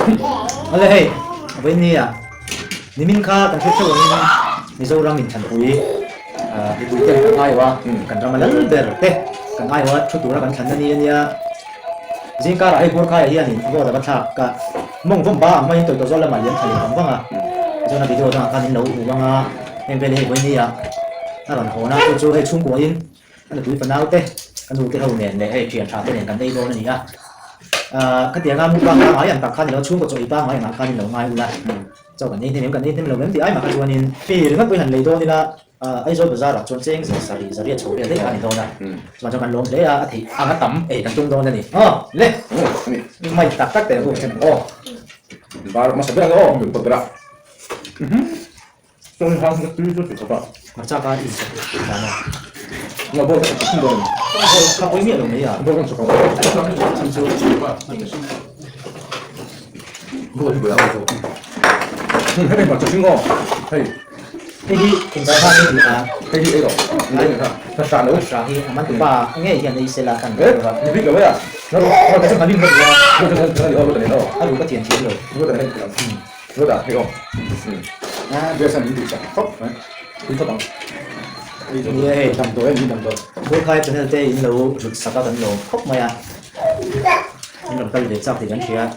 Awle hei, vawiin a nimin kha kan hre theuh angin Mizoram inthlanpui mipui ten kan aiawh a, kan rama lal ber te kan aiawh a thu tura kan thlanna ni a nia. Zingkarah hei Burkhaiah hianin vote a va thlak a, mawng vawm ba ang hmangin tawitawh zawk lamah liam thla leh vang vang a, tichuan a video dangah khan in lo hmu vang a, heng vel hi hei vawiin a a rawn hawn a, chu chu hei chhungkuahin A nupui fanau te, ka nu te ho nen leh hei thian tha te nen kan ei dawn a ni a. Ahh khatianga mukbang pangngai ang tak khan ilo chhungkaw chaw ei pangngai angah khan in lo ngai ula. Chaw kan ei hnem em kan ei hnem lo em tih ai mah kha chuanin mi ringawt pawhin han lei dawn ila ahh Aizawl bazar ah chuan cheng zar sarih zariat chho vel daih kha a ni dawn a. Chuan chuan kan lawm hle a, a theih anga tam ei kan tum dawn a ni. Aw le! Mai tak tak teh ang u. Aw bar hmasa ber ang aw min pawt ber a. Tawng hang hi tui chu ti khawp a. Hmarcha kha in sak dan a. Nga bawk ka chhun dawn. Kha pawi miah lo mai a. Bawk kan chhuk ang. Chhan chu. Bawk hi buai ang zo. Hei hmarcha hring aw. Hei. Hei hi engvang khan nge tih a. Hei hi ei rawh. Ei rawh. Ka hra lo. Hra hi a man tupa ngei hian ei sela kan. Eh, ni bik lo e a. Nga rawh. Ka chu lim rawh. Nga chu nga ni aw rawh ta nen aw. A ru ka thian thiam lo. Rawh ta nen. Rawh hei aw. Dress a min duh sak khawp mai, tui khawp ang. Ni e hei, damdawi a ni damdawi. Burkhai channel te in lo rut sak a kan lawm khawp mai a, in rawn kal ve chak tih kan hria.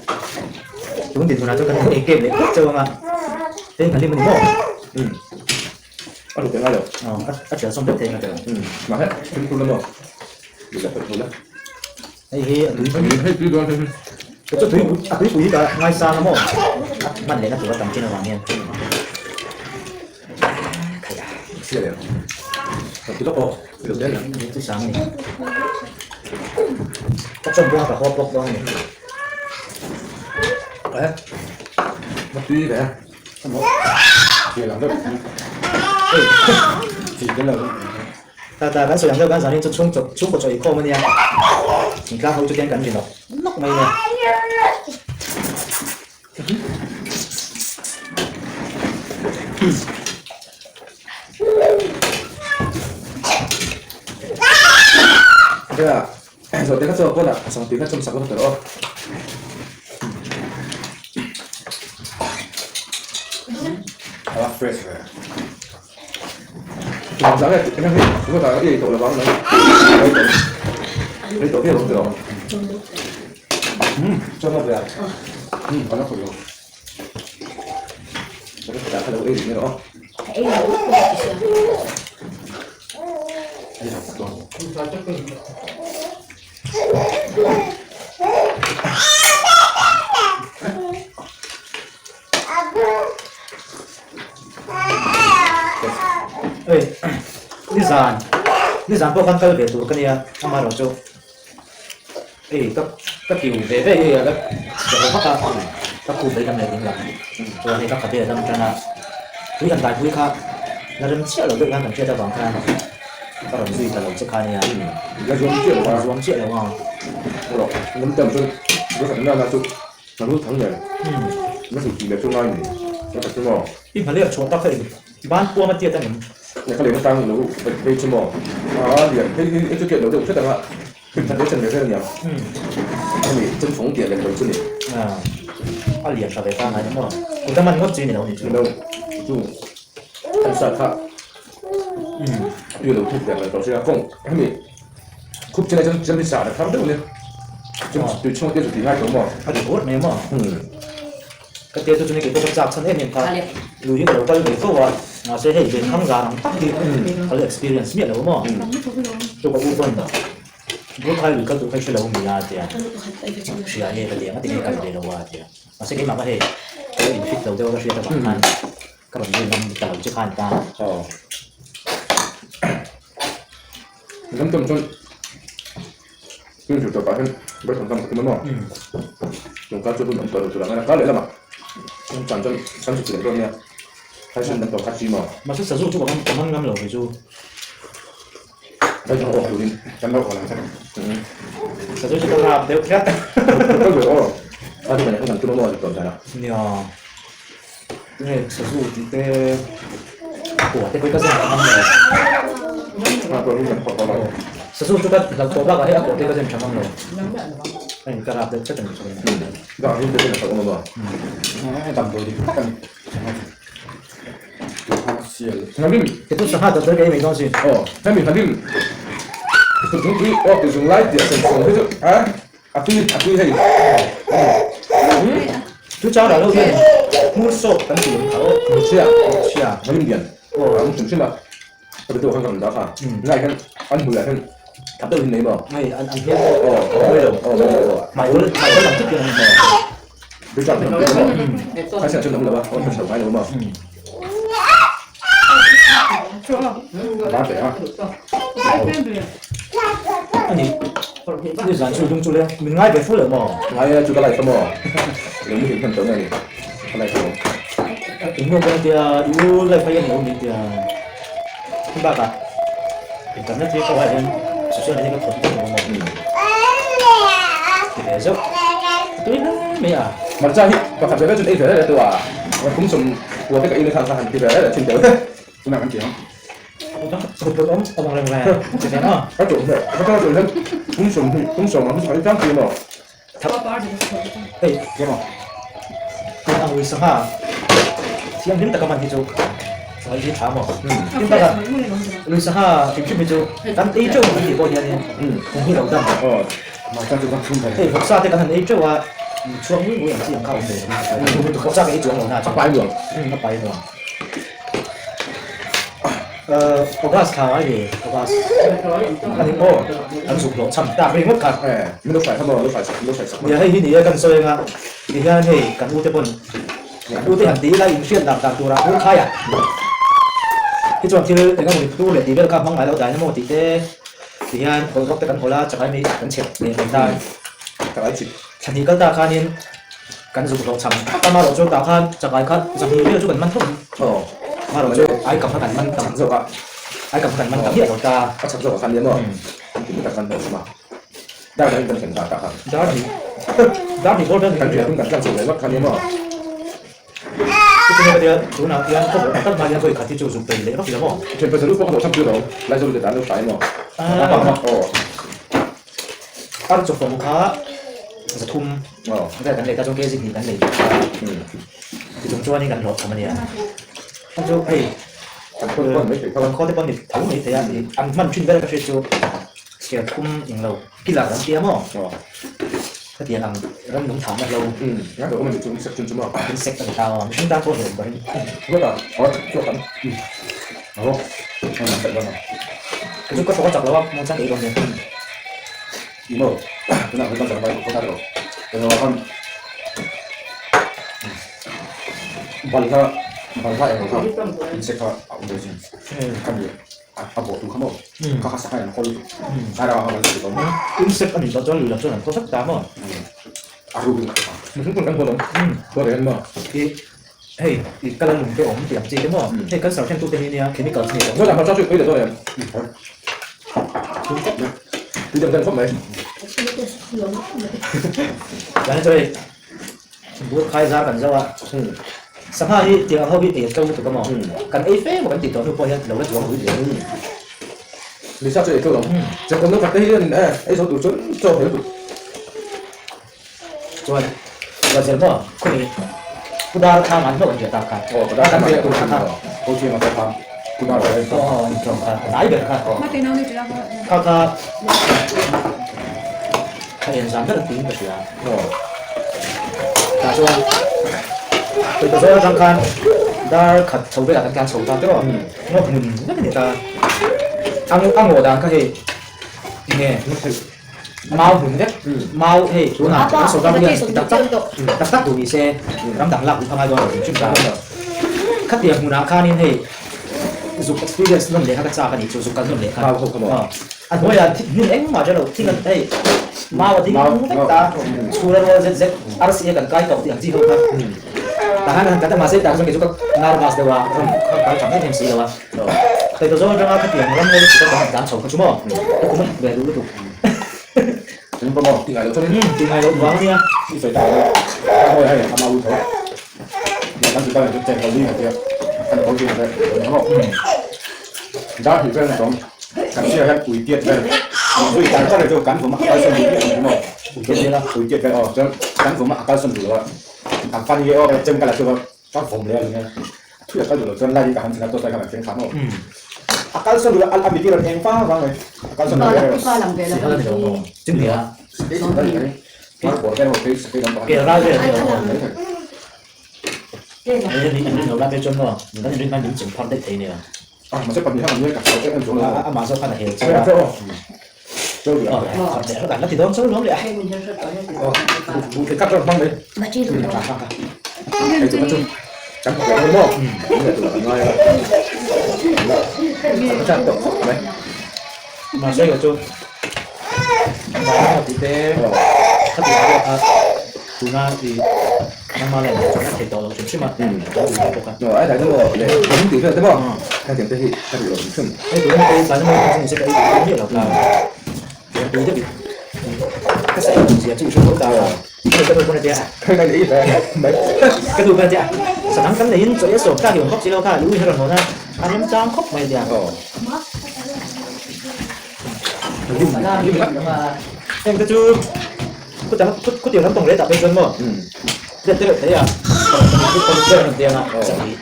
Tun dinhmunah chuan kan ei kep leh phawt chauh ang a, hei kan hlim a ni maw? Umm, a rut ngai lo. Aw, a thial sawm vek thei ang a. Umm, mahse fimkhur la maw? Duh leh pawih la. Hei hi a tuipui. Hei tui dawn hei hi. Chu chu tui a tuipui hi ka ngaisang a maw? A hman lehna tur a tam thin avang hian. Khaih a. Chhia leh. Ka ti lawk aw. Ti zel ang. Ni chu sang a ni. Ka chawm buang ka haw bawk dawn a ni. Eh. Ma tui ve. Chhia lang deuh. Hei. Chi tel lo. Tata kan sawi ang deuh kan zanin chu chhung chawp chhungkaw chaw inkhawm a nia. Thingtlang ho chu tiang kan ri nawk nawk mai nia. Tia zawhte kha chaw pawnah sangtui kha chawm sak lawk tawh aw. A fresh ve. Hei nizan nizan pawh khan kal ve tur ka nia amaherawh chu hei ka ka kiu ve ve hi a la chhe lo vak a ka khup leh dam leh ding lam chuan hei ka khabe a dam tan a tui han daipui kha la rem chiah lo deuh hian kan hriat avang khan ka rawn zui ta lo che kha nia la zuam chiah lo a zuam chiah lo a lam tam chu chu Ka lu thang nen na hmu tih leh chu ngai ni ka ta chu maw. I hma leh chhuah tak kha in ban puam a tiat ang em? Nge ka lehna tang lo phei chu maw. Aa lian hei hi chu tiat lo deuh hret ang a hlim that leh chan ve vel aniang. Hemi chemfawng tiah lem lo chu ni. A lian tha ve ta ngai maw. Kut a man ngawt chi ni lo ni chu. Ni lo chu kan sa kha tui lo thuk ve ang lo tawh kawng hemi Khup chenah chuan chem hi sah a thar deuh nia. Chem tui chhung te chu tih ngai tawh maw? A dik awt mai maw? Ka tia chu chumi keipawh ka chak chhan em em kha. Lui hi ka lo kal ve fo a, mahse hei ven khang zan ang tak hi ka la experience miah lo maw? Chu ka u pawn Burkhai lui kal tur kha i hre lo mi a tia. Hria e ka ti ang a ti nge kal ve lo a tia. Mahse keimah kha hei ka lo in fit lo deuh a ka hriat avang khan ka rawn zui ngam ta lo che khan ta. Lam tam chuan tun tur tawpah hian Bethlehem lam ka tum a maw? Tungkar chu hun awm tawh lo tur ang a, kar leh lamah hun chan chuan kan chhuk leh dawn nia, Tyson lam tawh kha chi maw? Mahse sazu chu ka man ngam lo kei chu. Bethlehem awk turin kan lo awl ang che. Sazu chu ka rap deuh tlat. Ka ve aw, a tu kan tum a maw tawh dan a. Nia, tinge sazu tih te kua te pawh ka zen tha ngam lo. A pawh hi kan phawrh tawh lo. Sazu chu ka hlauh tawh bakah hei a kua te ka zen tha ngam lo. Hei ka rap deuh tlat a ni chuan. Dah hi te a khalh awm a maw? Damdawi dik tak a ni. Nghalim. Ketu sangha damdawi ka ei mai dawn sin. Aw, hemi nghalim kut zungpui aw ti zung lai tih a sen chhung hi chu a a tui a tui hei. Chu chang ral ho hian hmur sawp kan ti ang kha aw. Hmurchhia. Hmurchhia. Nghalim lian. Aw, a awm hrim hrim a. Ka ti deuh khan ka rawn dah kha. Ngai hian an hmuiah hian that deuh in nei maw? Ngai an an hmel pawh a mawi lo. Aw mawi lo. Hmai ul hmai ul ang tip hian an hmu. Richard hian an hmu maw? Khai siah chuan an awm lo a, an hmu chho ngai lo maw? Bar teh a. Ani ni zan chu lung chu le min ngai ve fu lo maw? Ngai e chu ka life a maw? Lo muhil hman tawh nge ni? Ka life a maw? Eng nuam pawh tia i u life a hian lo ni tia hei bakah internet hi pawh ah hian social media ka khawih vek lo maw ti ve zeuh a tui hle mai a. Hmarcha hi pakhat ve ve chuan ei ve reh reh tawh a, kum sawm kua te ka ei na khan kha han ti ve reh reh thin teuh e. Tunah kan ti ang. Kut pawh awm awm ang reng reng ti ve maw? Ka chawh hmeh, ka chawh hian kum 20 kum sawm ang hi chu ka ei tlangpui maw? Hei, tun ang ui sangha thianghlim taka man hi chu ngaih hi tha maw? Tin bakah lui sangha hrim hrim hi chu kan ei teuh kan tih pawh hianin kum hi lo dam. Hei vawksa te kan han ei teuh a, chhuak ngui ngui ang chi ang kha awm ve lo. Vawksa ka ei chuang lo na chu. A pai nuam. A pai nuam. August thla a ni August a ni maw an zuk hlawh cham tak ringawt kha min lo hrai kha maw lo hrai sak lo hrai sak nia hei hi ni e kan sawi anga ti hian hei kan ute pawn kan ute han ti ila inhriat dan dan turah hur khai a hi chuan thil eng emaw ni tur leh tih vel kha hmang ngai lo dai na maw tih te ti hian hawlh rawk te kan hawlh a chakai mai kan chep leh mai ta chakai chip thla hnih kal ta khanin Kan zuk hlawh cham tak a, marawh chu tah khan chakai kha zahnih vel chu kan man tho ang. Marawh chu ai kam kha kan man tam zawk a, ai kam kha kan man tam hiah lo ta. A chak zawk ah khan nia maw? Kan ti tak khan hlawh cham a, dar hnih kan thlen ta tah khan. Dar hnih, dar hnih bawr vel kan riah tum kan tlang chho ve ngawt khan nia maw? Chuti nia tunah hian khaw bawrh tak tak hian vawi khat hi chu zuk bei leh vak ila maw? Thian pasal pawh ka hlawh cham chu lo, Laizawl te tan lo hrai maw? Aw. Ar chawfawm kha zathum vel kan lei ta chuan kg hnih kan lei ta ti chung chuanin kan hlawh cham a nia. Hei chu hei kan khaw te pawn ni tho mai thei a an hman thin ber ka hriat chu serthum englo killer an tia maw hetiang ang ram nung thahna hlo insect a ni ta a mihring tan pawh hlauh ber a ni. Chu ka thawk a chak lo a, hmang chang ei dawn nia. Ni maw? Tunah kan chak mai kawt lo. Eng ah khan balhla balhla eng kha insect kha a awm ve zin. Kha mi a bawh tu kha maw? Kha kha sangha in a hawl a ra kha kan sawi tawh maw? Insect a nih tawh chuan lui lam chuan an thaw vek ta maw? A ruk in a thaw. Mihring pawn kan haw lo. Haw reng maw? Hei i kal a lung te awm tih ang chi te maw? Hei cancer thlen tute hi nia chemicals nei awm. Zawt ang hmasa chu i leh dawn em? Tui deuh deuh khawp mai. Chuan chu hei bur khai zar kan zo a, sangha hi tiang ang ho hi ei a tlo lutuk a maw? Kan ei fe maw kan tih tawh hnu pawh hian lo la chuang ui hle. Lisa chu ei tlo lo. Chakawm lo khat te hi hian ei zo tur chuan chaw fel lutuk. Chuan Ruazel maw khawih Pu Dar kha ngan hlauh an tia ta kha. Aw Pu Dar kha tur kha. Ho chiang a kha Pu Dar kha. Aw aw an tlawm kha a dai ber kha. Kha kha kha en zan ber tiin ka hria. Aw. Tah chuan Tui Bazaar atang khan dar khat chho velah kan tlan chho ta tiraw. Ngaw hmun vek a ni ta. A ngaw dan kha hei enge Mau hmun vek, mau hei tunah kan sorkar hian ti tak tak tak tak duh ni se ram dang lak duh kha ngai dawn lo hrim hrim ta. Khatiang hmunah khanin hei zuk experience nawn leh kha ka chak a nih chu, zuk kal nawn leh kha. A hnuaiah hmun engmah hre lo, thing an hei mau a ding vek ta, chhura rual zet zet RCA kan kai tawh tih ang chi ho kha. Tah khan kan ta mahse tah chuan kei chu ka nervous deuh a, ram kha kal tha em em si lo a. Thei ta zawng atanga khatiang ram ngawih chu ka han tlan chho kha chu maw? Ka kum a hit ve duh lutuk. Eng pawh maw? Ti ngai loh chuan in. Ti ngai loh vang ania. I sawi ta lo. A hawi hei a mau tho a. Nia kan ti ta chu cheng lo ni ka tia. Kan ko chu ve eng maw? Dar hnih vel na tawng. Kan hria hian ui tiat vel. Ui tar tar chu kan vawm a kal sawn duh miah lo maw? Ui tiat vel a. Ui tiat vel aw chuan kan vawm a a kalsawn duh lo a a fan hi aw chem ka la chu ka vawm leh a ni a thui a kal duh lo chuan light hi ka han chhin a torch light kha kan feng thla maw a kalsawn duh lo a mit hi rawn eng vang vang mai a kalsawn duh lo Sihal a ni lo maw chimni a. Ke ral vel a ni lo maw. Hei ni in rin lo lai phei chuan maw kan inrin hmain min chim phar daih thei nia. Amah zawk khan a hel cheu a. An la ti dawn chauh lawm leh a. Mahse ka chu tih te khati ang pawh kha tuna i nangmah leh chuan a thei tawh lo hrim hrim a a duh lo bawk a. Hei tuna hei tlai namawi kha chu nise ka ei duh miah lo ta tui deuh in ka sa ei duh zia chu i hre tho ta a hei ka nu pawn a tia ka nu pawn a tia sa dang kan neiin chaw ei a sawm tlak i awm bawk si lo kha i ui hi rawn hawn a a remchang khawp mai a tia. Heng te chu khutiang lam pang reh tak phei chuan maw let te reuh thei a paruk ber an rawn tiang a sahnih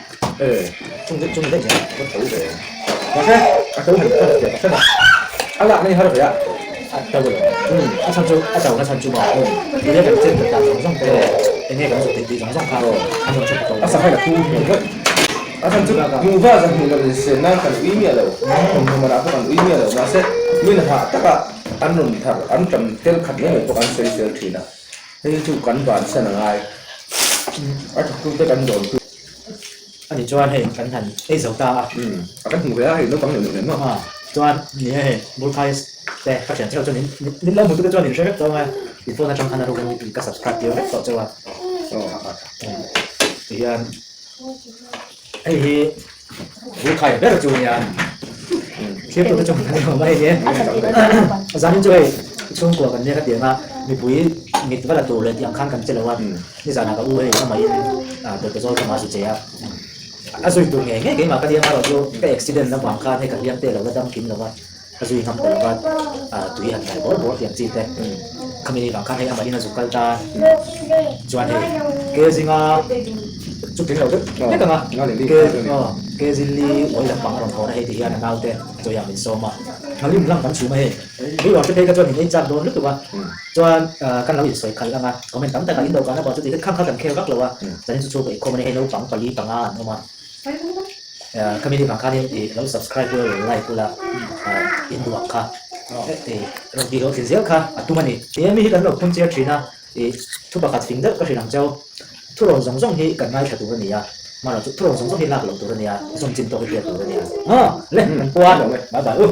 chung chung daih zel. Mahse a to han khan piah tak a lak na hi har ve a. A to lo a chhan chu a to na chhan chu maw tule kan chen tak zawng zawng te leh enge kan zuk tih tih zawng zawng kha an rawn hre ta to. A sahai la thu hmel vek. A chhan chu hmuh va zan hmuh loh in sen nan kan ui miah lo thawmhnaw manah pawh kan ui miah lo mahse min hah taka an rawn thar an tam tel khat mai mai pawh kan sawi sel thin a hei hi chu kan bansan a ngai a thawktute kan dawn tu. Ani chuan hei kan han ei zo ta a. Umm a kan hmu ve a hei naupang neuh neuh nen maw. A chuan ni e hei Burkhai te ka thian cheu chuan in min lo hmu tu te chuan in hre vek tawh ang e i phone atang khan a rukin ka subscribe tir vek tawh cheu a. Tihian hei hi Burkhai ber chu nia thlir tu te chuan kan awm a hei hi zanin chu hei chhungkua kan nia ka ti ang a mipui mit va la tur leh tih ang khan kan che lo a. Nizanah ka u hei amah-in dawlhte zawl ka mah zu che a, a zui tur ngei ngei keimah ka nia marawh chu ka accident avang khan hei ka hliam te lo la dam kim lo va, a zui ngam ta lo va, tui han dai bawr bawr tih ang chi te khami ni vang khan hei amah-in a zu kal ta chuan hei ke zinga chu tling lo deuh hlek ang a, ke ke zilli uai lampang a rawn thawn a hei ti hian a naute chawiah min sawm a, nghalim lang kan chhum a hei. Viewer te phei kha chuan in ei chak dawn lutuk a, chuan kan lo insawi khalh ang a, comment tam takah in dawhkan a bawh chu ti khan kha kan khel vak lo a, zanin chu chhungkaw inkhawm a ni hei naupang pali panga an awm a, khami ni vang khanin i lo subscribe ula lo like ula in duh ang kha i rawn tih hlawhtlin zel kha a tum a ni. Tia mi hi kan lo phun chiar thin a, i thu pakhat fing deuh ka hrilh ang cheu, thurawn zawng zawng hi kan ngaithla tur a ni a, hmanah chu thurawn zawng zawng hi lak loh tur a ni a, zawm chin tawk hi hriat tur a ni a, le kan puan bye bye u.